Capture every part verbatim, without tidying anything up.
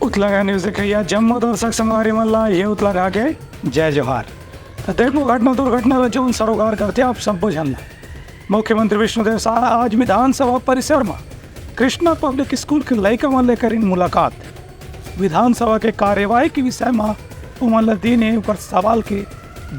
उतलंगा news देखइया जम्मो दर्शक संगवारी मन ला ये उतलंगा के जय जोहार। त देखो घटना दुर्घटना ला जौन सरोकार करथे आप सब्बो झन ला। मुख्यमंत्री विष्णुदेव साय आज विधानसभा परिसर म कृष्णा पब्लिक स्कूल के लइका मन ले करिन मुलाकात। विधानसभा के कार्यवाही के विषय म उमन ल दीन हे ओकर सवाल के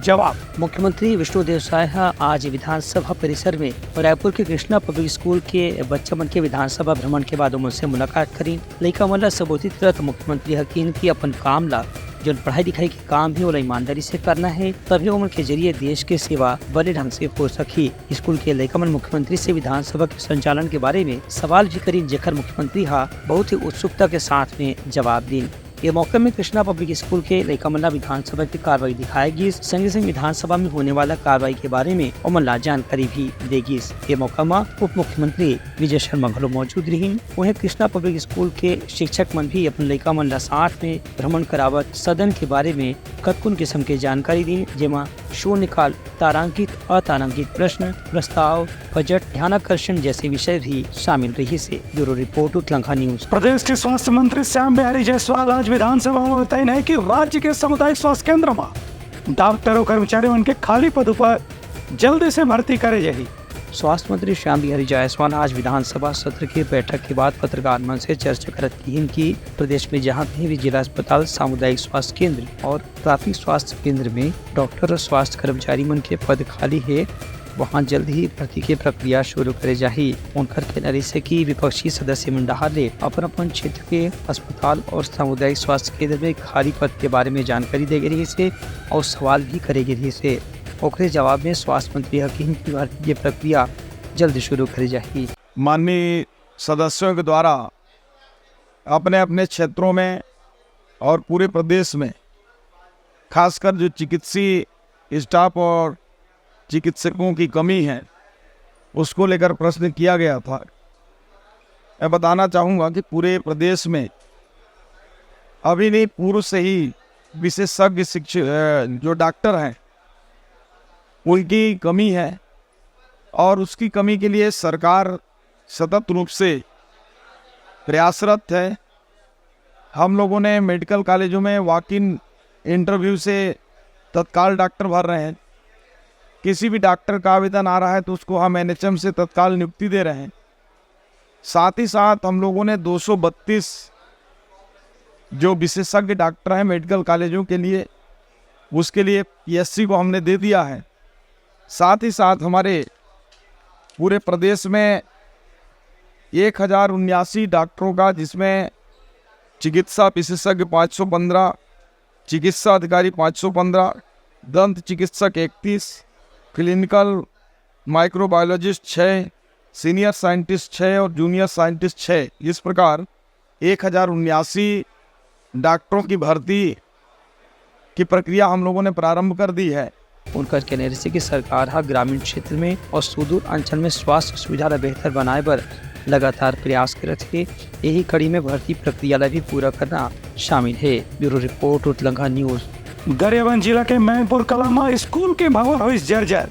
जवाब। मुख्यमंत्री विष्णुदेव साय ह आज विधानसभा परिसर में रायपुर के कृष्णा पब्लिक स्कूल के बच्चा मन के विधानसभा भ्रमण के बाद उमन से मुलाकात करिन। लइका मन ल संबोधित करत मुख्यमंत्री ह किहिन कि अपन काम ला, जोन पढ़ाई लिखाई के काम हे, ओला ईमानदारी से करना हे, तभे ओमन के जरिए देश के सेवा बने ढंग से हो सकही। स्कूल के लइका मन मुख्यमंत्री से विधानसभा के संचालन के बारे में सवाल भी करिन, जेकर मुख्यमंत्री ह बहुत ही उत्सुकता के साथ में जवाब दीन। ये मौके में कृष्णा पब्लिक स्कूल के लइका मन ला विधानसभा की कार्रवाई दिखाए गिस, संगे संग विधानसभा में होने वाला कार्रवाई के बारे में ओमन ला जानकारी भी दे गिस। ये मौका म उप मुख्यमंत्री विजय शर्मा घलो मौजूद रहिन। वहीं कृष्णा पब्लिक स्कूल के शिक्षक मन भी अपन लइका मन ला साथ में भ्रमण करावत सदन के बारे में कतकुन किस्म के जानकारी दीन, जेमा शून्यकाल, तारांकित, अतारांकित प्रश्न, प्रस्ताव, बजट, ध्यानाकर्षण जैसे विषय भी शामिल रहिस हे। Bureau report, Utlangha news. प्रदेश के स्वास्थ्य मंत्री श्याम बिहारी जायसवाल आज विधानसभा में बताइन हे कि राज्य के सामुदायिक स्वास्थ्य केंद्र म डॉक्टर अउ कर्मचारी मन के खाली पद ऊपर जल्दी से भर्ती करे जाही। स्वास्थ्य मंत्री श्याम बिहारी जायसवाल आज विधानसभा सत्र के बैठक के बाद पत्रकार मन से चर्चा करत किहिन कि प्रदेश में जहां कहीं भी जिला अस्पताल, सामुदायिक स्वास्थ्य केंद्र और प्राथमिक स्वास्थ्य केंद्र में डॉक्टर और स्वास्थ्य कर्मचारी मन के पद खाली हे, वहां जल्द ही भर्ती के प्रक्रिया शुरू करे जाही। उनकर कहना रहिस हे कि विपक्षी सदस्य मन डहार ले अपन अपन क्षेत्र के अस्पताल और सामुदायिक स्वास्थ्य केंद्र में खाली पद के बारे में जानकारी दे गे रहिस हे और सवाल भी करे गे रहिस हे। ओकरे जवाब में स्वास्थ्य मंत्री ह किहिन कि भर्ती के प्रक्रिया जल्द शुरू करे जाही। माननीय सदस्यों के द्वारा अपने अपने क्षेत्रों में और पूरे प्रदेश में खासकर जो चिकित्सीय स्टाफ और चिकित्सकों की कमी है, उसको लेकर प्रश्न किया गया था। मैं बताना चाहूँगा कि पूरे प्रदेश में अभी नहीं, पूर्व से ही विशेषज्ञ शिक्ष-, अ, जो डॉक्टर हैं, उनकी कमी है और उसकी कमी के लिए सरकार सतत रूप से प्रयासरत है। हम लोगों ने मेडिकल कॉलेजों में वॉक इन इंटरव्यू से तत्काल डॉक्टर भर रहे हैं। किसी भी डॉक्टर का आवेदन आ रहा है तो उसको हम एनएचएम से तत्काल नियुक्ति दे रहे हैं। साथ ही साथ हम लोगों ने दो सौ बत्तीस जो विशेषज्ञ डॉक्टर हैं मेडिकल कॉलेजों के लिए, उसके लिए पीएससी को हमने दे दिया है। साथ ही साथ हमारे पूरे प्रदेश में एक हज़ार उन्यासी डॉक्टरों का, जिसमें चिकित्सा विशेषज्ञ पाँच सौ पन्द्रह, चिकित्सा अधिकारी पाँच सौ पन्द्रह, दंत चिकित्सक इकतीस, क्लिनिकल माइक्रोबायोलॉजिस्ट छः, सीनियर साइंटिस्ट छः और जूनियर साइंटिस्ट छः, इस प्रकार एक हज़ार उन्यासी डॉक्टरों की भर्ती की प्रक्रिया हम लोगों ने प्रारंभ कर दी है। उनकर कहना रहिस कि सरकार ह ग्रामीण क्षेत्र में और सुदूर अंचल में स्वास्थ्य सुविधा ला बेहतर बनाए बर लगातार प्रयास करत हे। यही कड़ी में भर्ती प्रक्रिया ला भी पूरा करना शामिल हे। Bureau report, Utlangha news. Gariaband जिला के मैनपुर कला म स्कूल के भवन होइस जर्जर।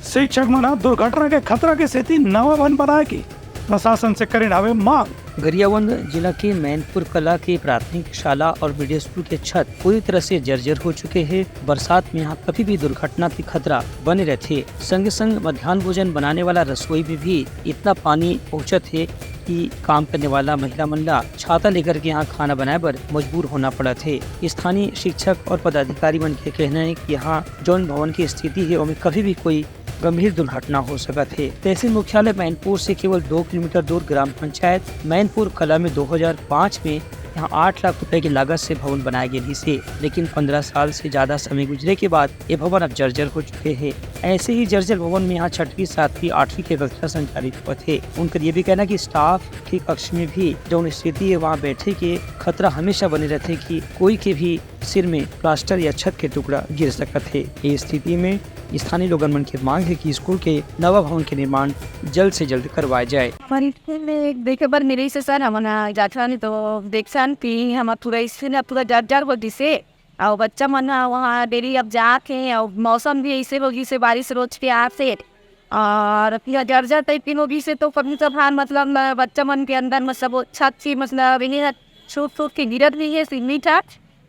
शिक्षक मन ह दुर्घटना के खतरा के सेती नवा भवन बनाए के प्रशासन से करिन हवे मांग। गरियाबंद जिला के मैनपुर कला के प्राथमिक शाला और मिडिल स्कूल के छत पूरी तरह से जर्जर हो चुके हे। बरसात में यहाँ कभी भी दुर्घटना के खतरा बने रहथे। संगे संग मध्यान्ह भोजन बनाने वाला रसोई में भी इतना पानी पहुँचत हे कि काम करने वाला महिला मन ला छाता लेकर के यहाँ खाना बनाए बर मजबूर होना पड़त हे। स्थानीय शिक्षक और पदाधिकारी मन के कहना हे कि यहाँ जौन भवन की स्थिति हे, ओमे कभी भी कोई गंभीर दुर्घटना हो सकत हे। तहसील मुख्यालय मैनपुर से केवल दो किलोमीटर दूर ग्राम पंचायत मैनपुर कला में दो हज़ार पाँच में यहाँ आठ लाख रुपए की लागत से भवन बनाए गे रहिस हे, लेकिन पन्द्रह साल से ज्यादा समय गुजरे के बाद ये भवन अब जर्जर हो चुके हे। ऐसे ही जर्जर भवन में यहाँ छठवीं, सातवीं, आठवीं के कक्षा संचालित होवत हे। उनकर ये भी कहना कि स्टाफ के कक्ष में भी जौन स्थिति हे, वहाँ बैठे के खतरा हमेशा बने रहथे कि कोई के भी सिर में प्लास्टर या छत के टुकड़ा गिर सकत हे। ये स्थिति में स्थानीय लोगन मन के मांग हे कि स्कूल के नवा भवन के निर्माण जल्द से जल्द करवाए जाए। हमारे स्कूल में एक देखे बर मिले से सर, हमन जाथन तो देखथन कि हमार पूरा स्कूल ह पूरा जर्जर हो गिस हे, अउ बच्चा मन ह वहाँ डेली अब जात हे, अउ मौसम भी ऐसे हो गिस हे, बारिश रोज के आत हे, और पूरा जर्जर टाइप के हो गिस हे, तो कभी कभार मतलब बच्चा मन के अंदर में सब छत से मतलब इन्हें छूट छूट के गिरत भी है सीमेंट ह,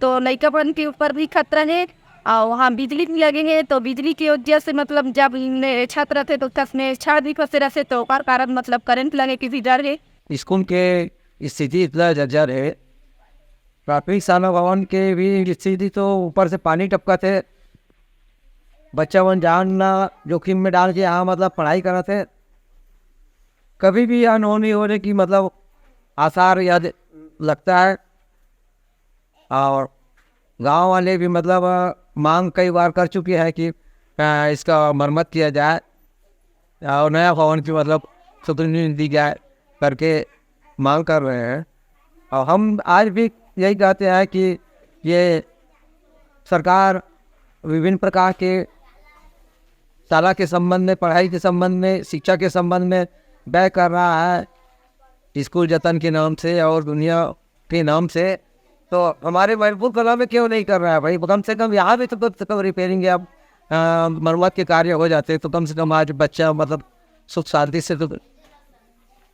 तो लइका मन के ऊपर भी खतरा है। और वहाँ बिजली भी लगे है, तो बिजली की वजह से मतलब जब ने छत रहते तो छत में छड़ भी फंसे रहते, तो ओकर कारण मतलब करंट लगे के भी डर है। स्कूल के स्थिति इतना जर्जर है, प्राथमिक शाला भवन के भी स्थिति तो ऊपर से पानी टपकत है। बच्चा मन जान ला जोखिम में डाल के यहाँ मतलब पढ़ाई करत है। कभी भी अनहोनी होने की मतलब आसार या लगता है। और गांव वाले भी मतलब मांग कई बार कर चुके हैं कि अ, इसका मरम्मत किया जाए और नया भवन की मतलब सुदृढ़ी दी जाए करके मांग कर रहे हैं। और हम आज भी यही कहते हैं कि ये सरकार विभिन्न प्रकार के शाला के संबंध में, पढ़ाई के संबंध में, शिक्षा के संबंध में व्यय कर रहा है, स्कूल जतन के नाम से और दुनिया के नाम से। तो हमारे मैनपुर कला में क्यों नहीं कर रहा है भाई? कम से कम यहाँ भी तो कम से कम रिपेयरिंग या अ, मरम्मत के कार्य हो जाते तो कम से कम आज बच्चा मतलब सुख शांति से तो।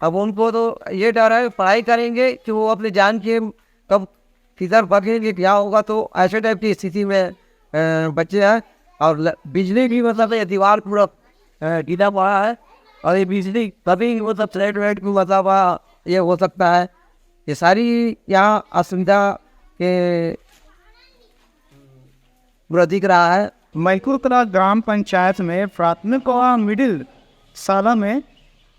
अब उनको तो ये डर है, पढ़ाई करेंगे कि वो अपने जान के कब किधर भगेंगे, क्या होगा, तो ऐसे टाइप की स्थिति में अ, बच्चे हैं। और ल-, बिजली भी मतलब ये दीवार पूरा अ, गिरा पड़ा है और ये बिजली कभी मतलब थ्रेड व्रेड भी मतलब अ, ये हो सकता है। ये सारी यहाँ असुविधा के पूरा दिख रहा है। मैनपुर कला ग्राम पंचायत में प्राथमिक और मिडिल शाला में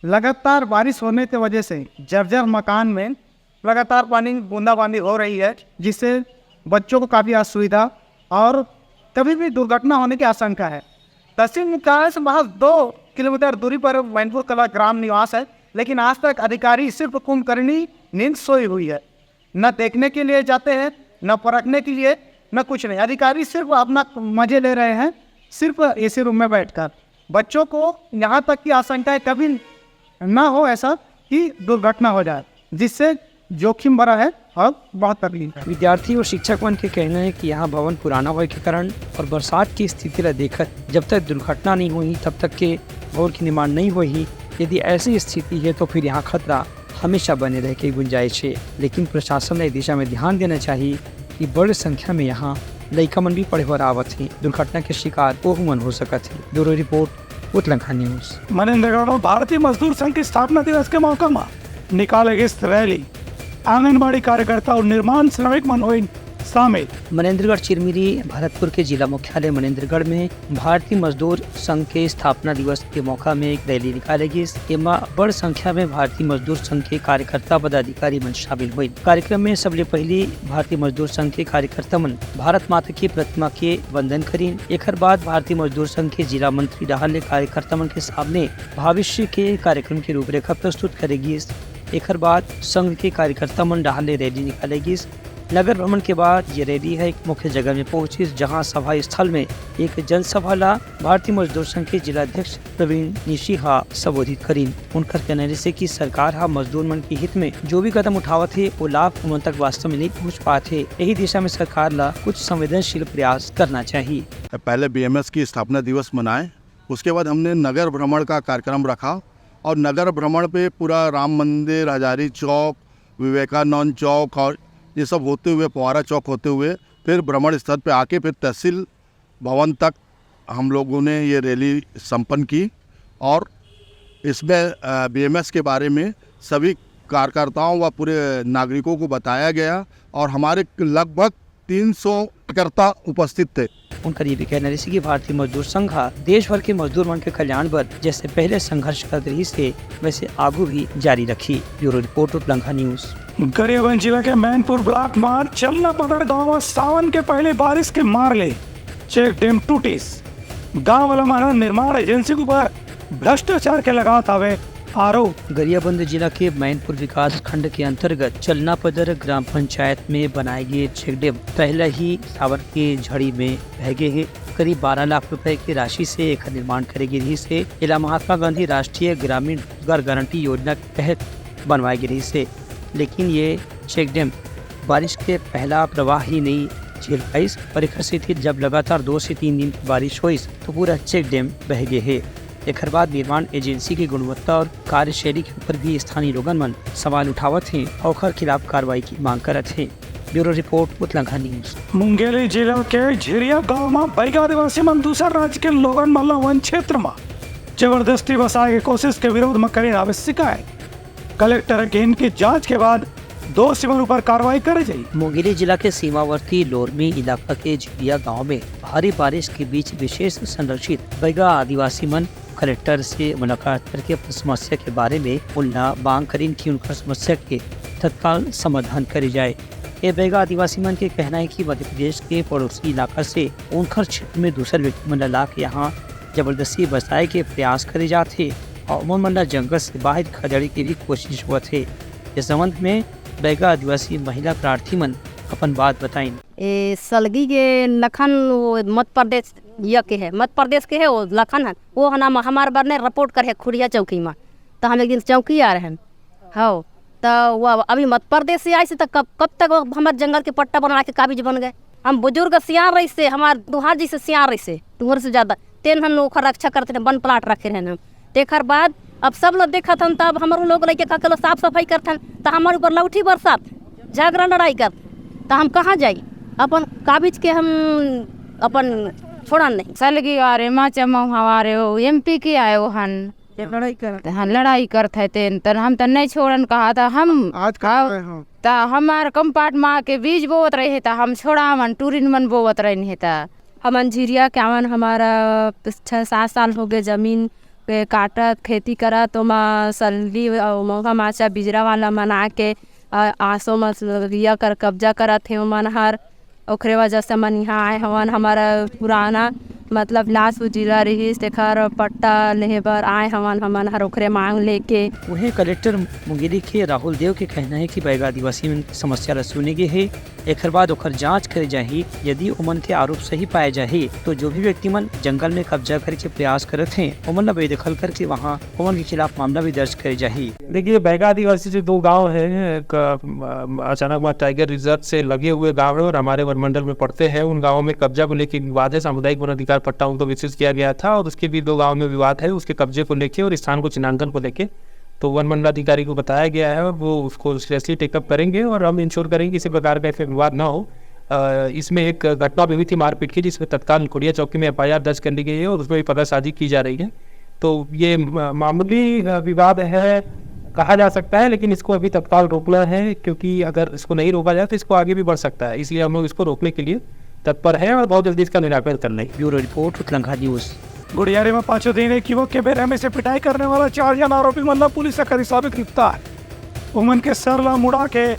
लगातार बारिश होने की वजह से जर्जर मकान में लगातार पानी, बूंदाबांदी हो रही है, जिससे बच्चों को काफ़ी असुविधा और कभी भी दुर्घटना होने की आशंका है। तहसील मुख्यालय से महज दो किलोमीटर दूरी पर मैनपुर कला ग्राम निवास है, लेकिन आज तक अधिकारी सिर्फ कुंभकर्णी नींद सोई हुई है। न देखने के लिए जाते हैं, न परखने के लिए, न कुछ नहीं। अधिकारी सिर्फ अपना मजे ले रहे हैं, सिर्फ एसी रूम में बैठकर। बच्चों को यहाँ तक की आशंकाएं कभी ना हो ऐसा कि दुर्घटना हो जाए, जिससे जोखिम भरा है और बहुत तकलीफ है। विद्यार्थी और शिक्षक मन के कहना है कि यहाँ भवन पुराना होए के कारण और बरसात की स्थिति ला देखत जब तक दुर्घटना नहीं होही तब तक के भवन के निर्माण नहीं होही। यदि ऐसी स्थिति है तो फिर यहाँ खतरा हमेशा बने रहे के गुंजाइश है, लेकिन प्रशासन ला ए दिशा में ध्यान देना चाहिए कि बड़ संख्या में यहाँ लइका मन भी पढ़े बर आवत हे, दुर्घटना के शिकार ओहू मन हो सकत हे। Bureau report, Utlankha news. Manendragarh में भारतीय मजदूर संघ के स्थापना दिवस के मौका म निकाले गिस रैली। आंगनबाड़ी कार्यकर्ता और निर्माण श्रमिक मन होइन शामिल। मनेंद्रगढ़ चिरमिरी भरतपुर के जिला मुख्यालय मनेंद्रगढ़ में भारतीय मजदूर संघ के स्थापना दिवस के मौका में एक रैली निकाले गिस। एमा बड़ संख्या में भारतीय मजदूर संघ के कार्यकर्ता पदाधिकारी मन शामिल हुए। कार्यक्रम में सबले पहली भारतीय मजदूर संघ के कार्यकर्ता मन भारत माता की प्रतिमा के वंदन करीन। एखर बाद भारतीय मजदूर संघ के जिला मंत्री डहार ले कार्यकर्ता मन के सामने भविष्य के कार्यक्रम की रूपरेखा प्रस्तुत करे गिस। एखर बाद संघ के कार्यकर्ता मन डहार ले रैली निकाले गिस। नगर भ्रमण के बाद ये रैली ह एक मुख्य जगह में पहुंचिस, जहां सभा स्थल में एक जनसभा ला भारतीय मजदूर संघ के जिला अध्यक्ष प्रवीण निशी हा संबोधित करीन। उनकर कहना रिहिसे कि सरकार हा मजदूर मन के हित में जो भी कदम उठावत हे, वो लाभ उमन तक वास्तव में नहीं पहुंच पात हे। यही दिशा में सरकार ला कुछ संवेदनशील प्रयास करना चाहिए। पहले बीएमएस की स्थापना दिवस मनाए, उसके बाद हमने नगर भ्रमण का कार्यक्रम रखा और नगर भ्रमण पे पूरा राम मंदिर, हजारी चौक, विवेकानंद चौक और ये सब होते हुए, फुहारा चौक होते हुए फिर भ्रमण स्थल पे आके फिर तहसील भवन तक हम लोगों ने ये रैली संपन्न की और इसमें, अ, बीएमएस के बारे में सभी कार्यकर्ताओं व पूरे नागरिकों को बताया गया और हमारे लगभग तीन सौ कार्यकर्ता उपस्थित थे। उनकर ये भी कहना रहिस कि भारतीय मजदूर संघ ह देश भर के मजदूर मन के कल्याण बर जैसे पहले संघर्ष करत रहिस हे, वैसे आगू भी जारी रखी। Bureau report, Utlangha news. Gariaband जिला के मैनपुर ब्लॉक मार चलना पदर गांव म सावन के पहले बारिश के मार ले चेक डैम टूटिस। गांव वाला मन ह निर्माण एजेंसी के ऊपर भ्रष्टाचार के लगावत हवे आरोप। गरियाबंद जिला के मैनपुर विकास खंड के अंतर्गत चलनापदर ग्राम पंचायत में बनाए गए चेक डैम पहला ही सावन के झड़ी में बह गए हे। करीब बारह लाख रुपए की राशि से एकर निर्माण करे गे रिहिस हे। एला महात्मा गांधी राष्ट्रीय ग्रामीण रोजगार गारंटी योजना के तहत बनवाए गे रिहिस हे, लेकिन ये चेक डैम बारिश के पहला प्रवाह ही नहीं झेल पाइस और एकर सेती जब लगातार दो से तीन दिन बारिश होइस तो पूरा चेक डैम बह गए हे। एखर बाद निर्माण एजेंसी के गुणवत्ता और कार्यशैली के ऊपर भी स्थानीय लोगन मन सवाल उठावत हें और ओखर खिलाफ कार्रवाई की मांग करत हें। Bureau report, Utlangha news. Mungeli जिला के झिरिया गांव म बैगा आदिवासी मन दूसर राज्य के लोगन मन ल वन क्षेत्र म जबरदस्ती बसाए के कोशिश के विरोध म करिन हावय शिकायत। कलेक्टर ह कहिन कि जांच के बाद दोषी मन ऊपर कार्रवाई करे जाही। मुंगेली जिला के सीमावर्ती लोरमी इलाका के झिरिया गांव में भारी बारिश के बीच विशेष संरक्षित बैगा आदिवासी मन कलेक्टर से मुलाकात करके अपन समस्या के बारे में उनला मांग करिन कि उनकर समस्या के तत्काल समाधान करे जाए। ये बैगा आदिवासी मन के कहना है कि मध्य प्रदेश के पड़ोसी इलाका से उनकर क्षेत्र में दूसर व्यक्ति मन ला लाके यहाँ जबरदस्ती बसाए के प्रयास करे जात हे और ओमन मन ला जंगल से बाहर खदेड़े के भी कोशिश होत हे। इस संबंध में बैगा आदिवासी महिला प्रार्थी मन अपन बात बताइन। ए सलगी के लखन वो मध्य प्रदेश ये के है, मध्य प्रदेश के है वो लखन है, वो है ना हमारे बारे में रिपोर्ट करे है खुड़िया चौकी में। तो हम एक दिन चौकी आ रहे हैं, हाँ, तो वो अब अभी मध्य प्रदेश से आए से तो कब कब तक वो हमारे जंगल के पट्टा बना के काबिज बन गए। हम बुजुर्ग सियान रही से, हमार तुहार जैसे सियान रही से, तुहर से ज्यादा तेन हम ओखर रक्षा करते हैं, बन प्लाट रखे रहन हम। तेखर बाद अब सब लोग देखत हन, तब हमरो लोग लइके का कलो साफ सफाई करथन, त हमर ऊपर लौठी बरसात, झगड़ा लड़ाई कर, त हम कहाँ जाई? अपन काबिज के हम अपन छोड़न नहीं। सलगी वारे, माचा मऊहा वारे, ओ एमपी के आए ओ हन। ये लड़ाई करत। हाँ, लड़ाई करत है तेन, तन हम त नहीं छोड़न कहा था हम। आज का हाँ, आए हो? त हमार कंपार्ट में आके बीज बोवत रहे त हम छोड़ावन, टूरिन मन बोवत रहे त। हमन झिरिया के आवन, हमारा छः सात साल हो गए जमीन के काटत, खेती करत, ओमा सल्ली अउ मउहा माचा बिजरा वाला मना के, अ, आसो म सल्लिया कर कब्जा करत हे ओमन हर। ओखरे वजह से हमन इहाँ आए हवन। हमारा पुराना मतलब लाश उजिरा रिहिस, तेखर पट्टा लेहे बर आए हवन हमन हर, ओखरे मांग लेके। वहीं कलेक्टर मुंगेली के राहुल देव के कहना है कि बैगा आदिवासी मन के समस्या ल सुने गे हे, एखर बाद ओखर जांच करे जाही। यदि ओमन के आरोप सही पाए जाही, तो जो भी व्यक्ति मन जंगल में कब्जा करे के प्रयास करत हें, ओमन ल बेदखल करके वहां ओमन के खिलाफ मामला भी दर्ज करे जाही। देखिए, बैगा आदिवासी जो दो गांव हैं, एक, अ, अचानकबाद टाइगर रिजर्व से लगे हुए गांव हैं और हमारे वनमंडल में पड़ते हैं, उन गांवों में कब्जा को लेकर विवाद है। सामुदायिक वन अधिकार पट्टा उनको वितरित किया गया था और उसके भी दो गांव में विवाद है, उसके कब्जे को लेके और स्थान को चिन्हांकन को लेके। तो वन मंडलाधिकारी को बताया गया है, वो उसको सीरियसली टेकअप करेंगे और हम इंश्योर करेंगे किसी प्रकार का इसमें विवाद ना हो। अ, इसमें एक घटना भी हुई थी मारपीट की, जिसमें तत्काल कुड़िया चौकी में एफआईआर दर्ज कर ली गई है और उसमें भी पतासाजी की जा रही है। तो ये म-, मामूली, अ, विवाद है कहा जा सकता है, लेकिन इसको अभी तत्काल रोकना है, क्योंकि अगर इसको नहीं रोका जाए तो इसको आगे भी बढ़ सकता है। इसलिए हम लोग इसको रोकने के लिए तत्पर हैं और बहुत जल्दी इसका निराकरण कर लेंगे। Bureau report, Utlangha news. Gudhiyari में पांचों दिन एक युवक के बेरहमी से पिटाई करने वाला चार जन आरोपी मन ला पुलिस ह करिस हावय गिरफ्तार। उमन के सर ला मुड़ा के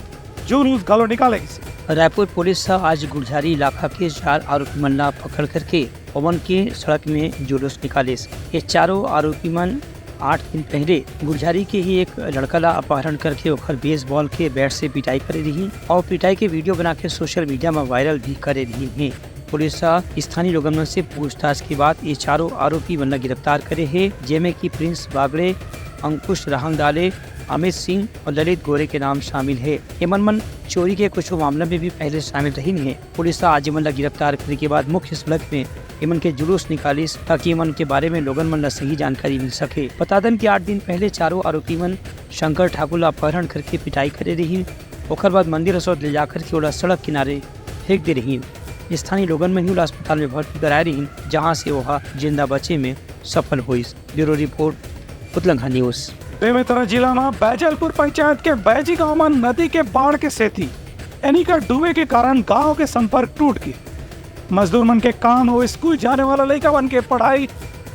जुलूस घलो निकाले गिस। रायपुर पुलिस ह आज गुढ़ियारी इलाका के चार आरोपी मन ला पकड़ करके ओमन के सड़क में जुलूस निकालिस। ये चारों आरोपी मन आठ दिन पहले गुढ़ियारी के ही एक लड़का ला अपहरण करके ओखर बेसबॉल के बैट से पिटाई करे रिहिन और पिटाई के वीडियो बना के सोशल मीडिया में वायरल भी करे रिहिन हे। पुलिस ह स्थानीय लोगन मन से पूछताछ के बाद ये चारों आरोपी मन ला गिरफ्तार करे हे, जेमे कि प्रिंस बागड़े, अंकुश रहंगडाले, अमित सिंह और ललित गोरे के नाम शामिल हे। एमन मन चोरी के कुछ मामला में भी पहले शामिल रहिन हे। पुलिस ह आज एमन ला गिरफ्तार करे के बाद मुख्य सड़क में एमन के जुलूस निकालिस, ताकि एमन के बारे में लोगन मन ला सही जानकारी मिल सके। बता दन कि आठ दिन पहले चारों आरोपी मन शंकर ठाकुर ला अपहरण करके पिटाई करे रिहिन, ओकर बाद मंदिर असोत ले जाकर के ओला सड़क किनारे फेंक दे रिहिन। स्थानीय लोगन मन ही ओला अस्पताल में भर्ती कराए रिहिन, जहां से ओहा जिंदा बचे में सफल होइस। Bureau report, Utlangha news. Bemetara जिला म बैजलपुर पंचायत के बैजी गांव म नदी के बाढ़ के सेती एनीकट डूबे के कारण गांव के संपर्क टूट गे। मजदूर मन के काम अउ स्कूल जाने वाला लइका मन के पढ़ाई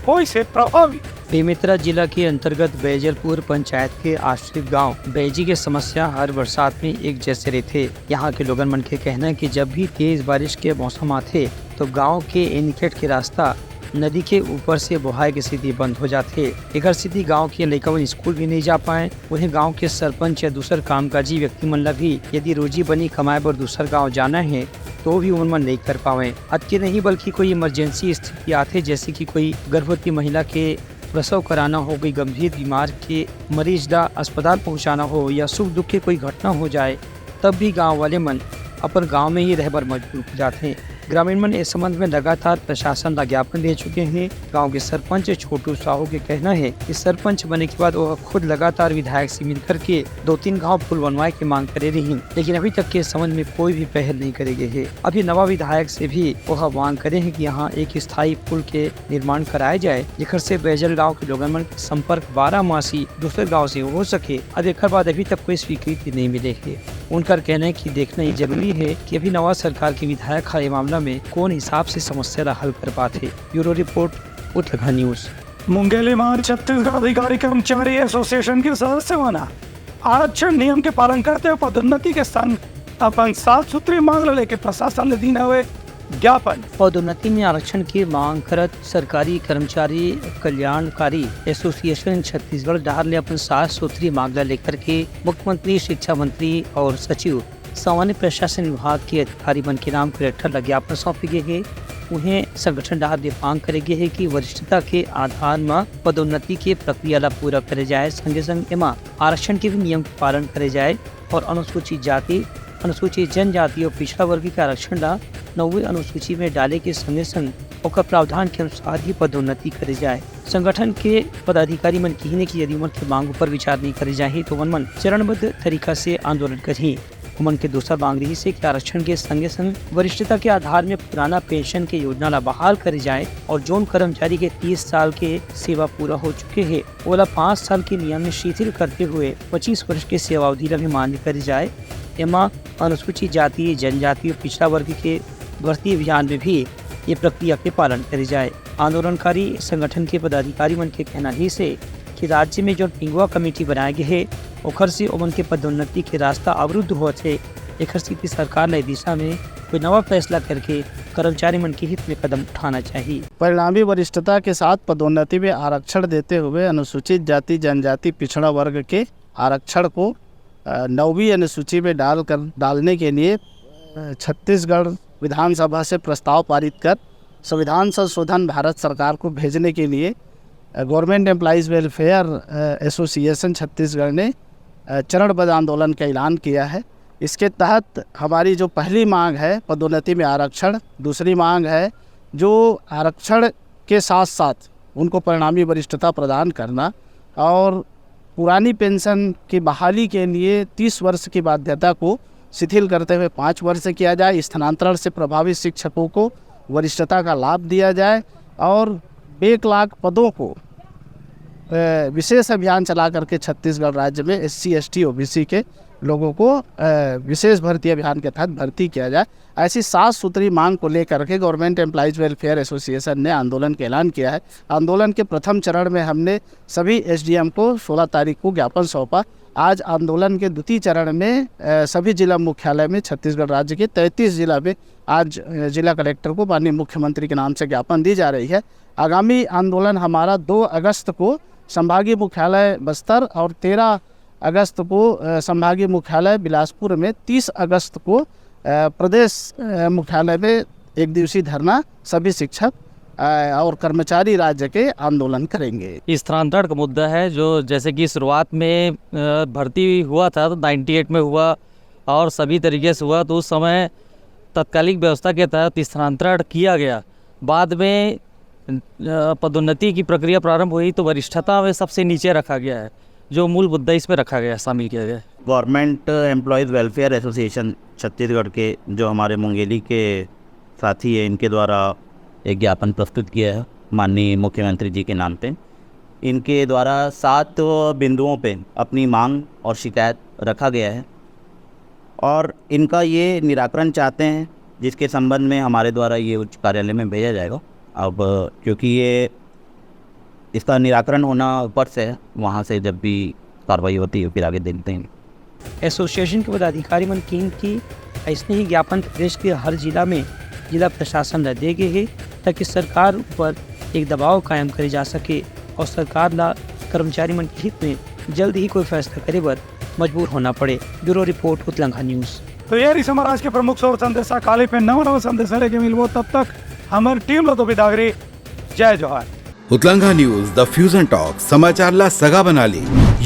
होइस हे प्रभावित। बेमेतरा जिला के अंतर्गत बैजलपुर पंचायत के आश्रित गांव बैजी के समस्या हर बरसात में एक जैसे रहिथे। यहाँ के लोगन मन के कहना है कि जब भी तेज बारिश के मौसम आथे, तो गांव के एनीकट के रास्ता नदी के ऊपर से बोहाए के सेती बंद हो जाथे। एकर सेती गांव के लइका मन स्कूल भी नहीं जा पाए। वहीं गांव के सरपंच या दूसर कामकाजी व्यक्ति मन ला भी यदि रोजी बनी कमाए बर दूसर गांव जाना है, तो भी ओमन मन नहीं कर पावे। अतके नहीं, बल्कि कोई इमरजेंसी स्थिति आथे, जैसे कि कोई गर्भवती महिला के प्रसव कराना हो, कोई गंभीर बीमार के मरीज ला अस्पताल पहुंचाना हो या सुख दुख के कोई घटना हो जाए, तब भी गांव वाले मन अपन गांव में ही रहे बर मजबूर हो जाथे। ग्रामीण मन इस संबंध में लगातार प्रशासन ला ज्ञापन दे चुके हैं। गांव के सरपंच छोटू साहू के कहना है कि सरपंच बने के बाद वह खुद लगातार विधायक से मिलकर के दो तीन घाव पुल बनवाए की मांग करे रही, लेकिन अभी तक के संबंध में कोई भी पहल नहीं करे गए है। अभी नवा विधायक से भी वह मांग करे हैं कि यहाँ एक स्थायी पुल के निर्माण कराया जाए, जेकर से बैजल गांव के लोगन मन के संपर्क बारह मासी दूसरे गांव से हो सके। अब एकर बाद अभी तक कोई स्वीकृति नहीं मिले है। उनकर कहना है कि देखना ये जरूरी है कि अभी नवा सरकार के विधायक ह ए मामला में कौन हिसाब से समस्या ला हल कर पात हे। Bureau report, Uttarakhand news. Mungeli म छत्तीसगढ़ अधिकारी कर्मचारी एसोसिएशन के सदस्य मन आरक्षण नियम के पालन करते हुए पदोन्नति के संग अपन सात सूत्री मांग ल लेके प्रशासन ल दीन हवे ज्ञापन। पदोन्नति में आरक्षण की मांग करत सरकारी कर्मचारी कल्याणकारी एसोसिएशन छत्तीसगढ़ डहार ले अपन सात सूत्री मांग ल लेकर के मुख्यमंत्री, शिक्षा मंत्री और सचिव सामान्य प्रशासन विभाग के अधिकारी मन के नाम कलेक्टर ल ज्ञापन सौंपे गे हे। उहें, संगठन डहार ले मांग करे गे हे कि वरिष्ठता के आधार म पदोन्नति के प्रक्रिया ल पूरा करे जाए, संगे संग एमा आरक्षण के भी नियम के पालन करे जाए और अनुसूचित जाति, अनुसूचित जनजाति और पिछड़ा वर्ग के आरक्षण ला नौवीं अनुसूची में डाले के संगे संग ओकर प्रावधान के अनुसार ही पदोन्नति करे जाए। संगठन के पदाधिकारी मन किहिन हे कि यदि उमन के मांग ऊपर विचार नहीं करे जाही, तो उमन मन चरणबद्ध तरीका से आंदोलन करही। उमन के दूसर मांग रहिस हे कि आरक्षण के संगे संग वरिष्ठता के आधार में पुराना पेंशन के योजना ला बहाल करे जाए और जोन कर्मचारी के तीस साल के सेवा पूरा हो चुके हे, ओला पाँच साल के नियम में शिथिल करते हुए पच्चीस वर्ष के सेवावधि ला भी मान्य करे जाए। एमा अनुसूचित जाति, जनजाति और पिछड़ा वर्ग के भर्ती अभियान में भी ये प्रक्रिया के पालन करे जाए। आंदोलनकारी संगठन के पदाधिकारी मन के कहना रहिस हे कि राज्य में जो पिंगुआ कमेटी बनाए गे हे, ओखर से ओमन के पदोन्नति के रास्ता अवरुद्ध होत हे। एखर सेती सरकार ल ए दिशा में कोई नवा फैसला करके कर्मचारी मन के हित में कदम उठाना चाहिए। परिणामी वरिष्ठता के साथ पदोन्नति में आरक्षण देते हुए अनुसूचित जाति जनजाति पिछड़ा वर्ग के आरक्षण को, अ, नौवीं अनुसूची में डालकर, डालने के लिए, अ, छत्तीसगढ़ विधानसभा से प्रस्ताव पारित कर संविधान संशोधन भारत सरकार को भेजने के लिए, अ, गवर्नमेंट एम्प्लॉयज वेलफेयर, अ, एसोसिएशन छत्तीसगढ़ ने, अ, चरणबद्ध आंदोलन का ऐलान किया है। इसके तहत हमारी जो पहली मांग है पदोन्नति में आरक्षण, दूसरी मांग है जो आरक्षण के साथ साथ उनको परिणामी वरिष्ठता प्रदान करना और पुरानी पेंशन की बहाली के लिए तीस वर्ष की बाध्यता को शिथिल करते हुए पाँच वर्ष किया जाए। स्थानांतरण से प्रभावित शिक्षकों को वरिष्ठता का लाभ दिया जाए और बेकलाग पदों को, अ, विशेष अभियान चला करके छत्तीसगढ़ राज्य में एससी, एसटी, ओबीसी के लोगों को, अ, विशेष भर्ती अभियान के तहत भर्ती किया जाए। ऐसी सात सूत्री मांग को लेकर के गवर्नमेंट एम्प्लॉयज वेलफेयर एसोसिएशन ने आंदोलन का ऐलान किया है। आंदोलन के प्रथम चरण में हमने सभी एसडीएम को सोलह तारीख को ज्ञापन सौंपा। आज आंदोलन के द्वितीय चरण में, अ, सभी जिला मुख्यालय में छत्तीसगढ़ राज्य के तैंतीस जिला में आज, अ, जिला कलेक्टर को माननीय मुख्यमंत्री के नाम से ज्ञापन दी जा रही है। आगामी आंदोलन हमारा दो अगस्त को संभागीय मुख्यालय बस्तर और तेरह अगस्त को, अ, संभागीय मुख्यालय बिलासपुर में, तीस अगस्त को, अ, प्रदेश, अ, मुख्यालय में एक दिवसीय धरना सभी शिक्षक, अ, और कर्मचारी राज्य के आंदोलन करेंगे। स्थानांतरण का मुद्दा है, जो जैसे कि शुरुआत में, अ, भर्ती हुआ था तो नाइंटी एट में हुआ और सभी तरीके से हुआ, तो उस समय तात्कालिक व्यवस्था के तहत स्थानांतरण किया गया। बाद में, अ, पदोन्नति की प्रक्रिया प्रारंभ हुई तो वरिष्ठता में सबसे नीचे रखा गया है, जो मूल मुद्दा इसमें रखा गया, शामिल किया गया है। Government employees welfare association Chhattisgarh के, जो हमारे मुंगेली के साथी हैं, इनके द्वारा एक ज्ञापन प्रस्तुत किया है माननीय मुख्यमंत्री जी के नाम पे। इनके द्वारा सात बिंदुओं पे अपनी मांग और शिकायत रखा गया है और इनका ये निराकरण चाहते हैं, जिसके संबंध में हमारे द्वारा ये उच्च कार्यालय में भेजा जाएगा। अब क्योंकि ये, इसका निराकरण होना ऊपर से है, वहाँ से जब भी कार्रवाई होती है फिर आगे देखते हैं। एसोसिएशन के पदाधिकारी मन किहिन कि अइसने ही ज्ञापन प्रदेश के हर जिला में जिला प्रशासन ला दे गे हे, ताकि सरकार ऊपर एक दबाव कायम करे जा सके और सरकार ला कर्मचारी मन के हित में जल्द ही कोई फैसला करे बर मजबूर होना पड़े। Bureau report, Utlangha news. तो ये रहिस हमर आज के प्रमुख सौर संदेशा। काली पे नवा नवा संदेशा लेके मिलबो, तब तक हमर टीम ला तो बिदागरी। जय जोहार। उतलंघा न्यूज, द फ्यूजन टॉक, समाचार ला सगा बना ले।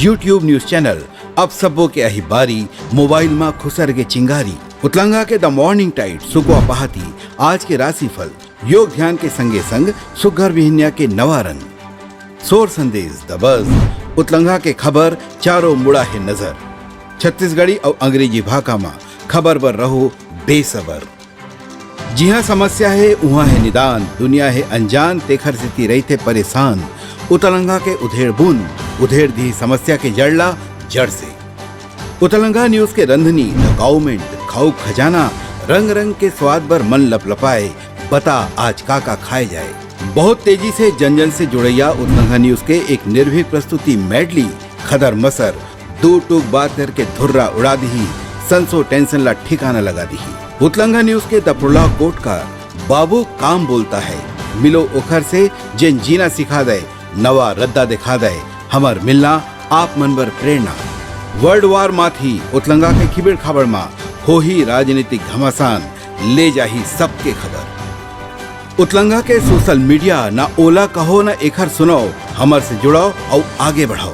YouTube न्यूज चैनल, अब सबो के अही बारी, मोबाइल मा खुसर के चिंगारी। उतलंगा के The Morning Tide, सुकवा पहाती, आज के राशिफल, योग ध्यान के संगे संग सुग्घर बिहनिया के नवा रंग, सोर संदेश, The Buzz, उतलंगा के खबर, चारों मुड़ा हे नजर। छत्तीसगढ़ी अउ अंग्रेजी भाखा म खबर बर रहो बेसबर। जिहां समस्या हे, उहां हे निदान, दुनिया हे अनजान, तेखर सेती रहिथे परेशान। उतलंगा के उधेड़ बूंद उधेड़ दिही समस्या के जड़ ला जड़ से। उतलंगा न्यूज के रंधनी, The Government, खाऊ खजाना, रंग रंग के स्वाद बर मन लपलपाए, बता आज का का खाए जाए। बहुत तेजी से जन जन से जुड़ैया उतलंगा न्यूज के एक निर्भीक प्रस्तुति मैडली, खदर मसर, दू टूक बात करके धुर्रा उड़ा दिही, संसो टेंशन ला ठिकाना लगा दिही। उतलंगा न्यूज के The Prologue कोट का बाबू काम बोलता है, मिलो ओखर से जेन जीना सिखा दे, नवा रद्दा दिखा दे, हमर मिलना आप मन बर प्रेरणा। वर्ल्ड वार माथी उतलंगा के खिबड़ खाबड़ मा होही राजनीतिक घमासान, ले जाही सबके खबर। उतलंगा के सोशल मीडिया, ना ओला कहो ना एखर सुनाओ, हमर से जुड़ाओ अउ आगे बढ़ाओ।